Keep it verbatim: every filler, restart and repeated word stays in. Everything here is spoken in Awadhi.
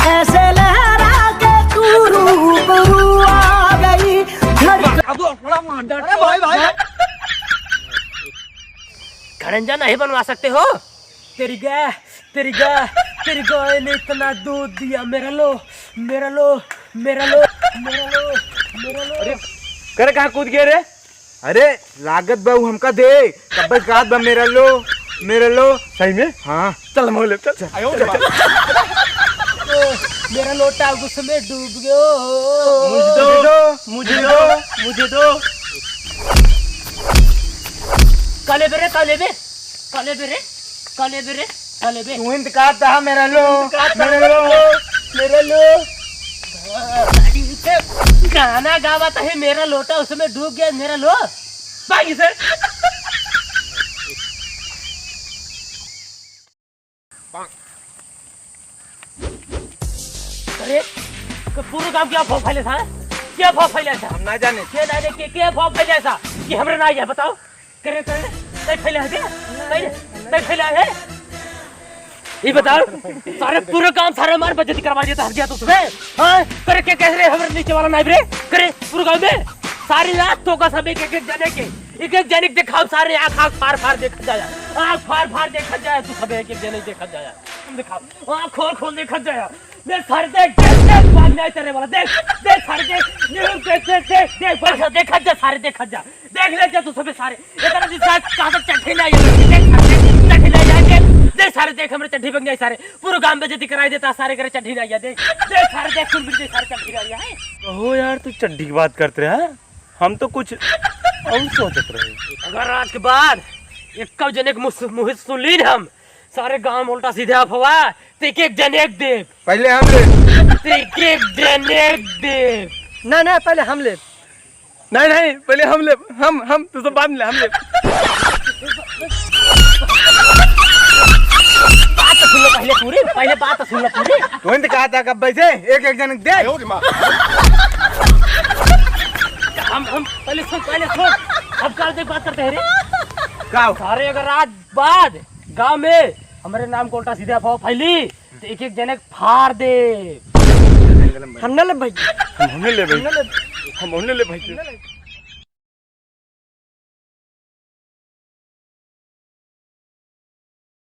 ऐसे लहरा के तू रूबरू आ गई, धड़कन। अरे भाई, भाई। खड़ंजा नहीं बनवा सकते हो? तेरी गाय, तेरी गाय, तेरी गाय ने इतना दूध दिया। मेरा लो, मेरा लो, मेरा लो, मेरा लो, मेरा लो। अरे, करे कहाँ कूद गए रे? अरे, लागत बा उ हमका दे। कब्बे से कहत बा, "मेरा लो, मेरा लो।" सही में? हाँ। चल, हम ले, चल। चल। ओ, मेरा लोटा गुस्से में डूब गयो। मुझे दो, मुझे दो, मुझे दो। का लेबे रे, का लेबे? का लेबे रे? का लेबे रे? का लेबे? तू ही तो कहत हा, "मेरा लो, मेरा लो, मेरा लो।" गाना गावत है, मेरा लोटा उसमें डूब गया, मेरा लो। भाग इसे। अरे, तो पूरा गांव क्या भौं फैले था? क्या भौं फैले था? हम ना जाने। क्या जाने के, क्या भौं फैले था? कि हमरे ना आया, बताओ। करे, करे, तै फैले है क्या? तै, तै फैले है? ये बताओ, सारे पूरा गांव सारे मार बेइज्जती करवा दिया था, हट गया तो उसमें। हाँ? करे के कह रहे, हमरे नीचे वाला नाइब रे? करे, पूरा गांव में सारी रात तो का सब एक, एक, एक जने के, एक, एक जने के दिखाओ, सारे आँख, आँख फार, फार देखा जाया, आँख फार, फार देखा जाया, तू सब एक, एक जने देखा जाया, तुम दिखाओ, आँख खोल, खोल देखा जाया। देख सारे, देख, देख, देख, भाग नहीं तेरे वाला, देख, देख सारे, देख, देख, देख, देख, देख, बस देखा जा सारे, देखा जा, देख ले जा तू सबे सारे, इतना दिन साथ कहाँ तक चड्ढी नहीं आई, देख सारे, देख, चड्ढी नहीं आई, देख, देख सारे, देख हमरे चड्ढी बन गई सारे, पूरा गांव में बेइज्जती कराई देता सारे, करे चड्ढी नहीं आई, देख, देख सारे, देख कुल मिल गई सारे चड्ढी नहीं आई है। कहो यार, तू चड्ढी की बात करते रहे, हम तो कुछ और सोचत रहे। अगर आज के बाद एक जने के मुँह से, मुँह से सुन ली ना हम, सारे गांव में उल्टा सीधा अफवाह, तो एक एक जने के देब। पहले हम लेब। तो एक एक जने के देब। ना, ना, पहले हम लेब। नहीं, नहीं, पहले हम लेब। हम, हम, तू सब बाद में ले, हम लेब। बात तो सुन लो पहले पूरी, पहले बात तो सुन लो पूरी। तू ही तो कहत हा कब्बे से, एक एक जने के दे। हम, हम, पहले सुन, पहले सुन। अब काल देख बात करते हैं रे। का हो? सारे अगर आज बाद गांव में हमरे नाम के उल्टा सीधा अफवाह फैली, तो एक एक जने के फाड़ दे। हम ना लेब भाई। हम, हम ना लेब भाई। हम ना लेब। हम, हम ना लेब भाई।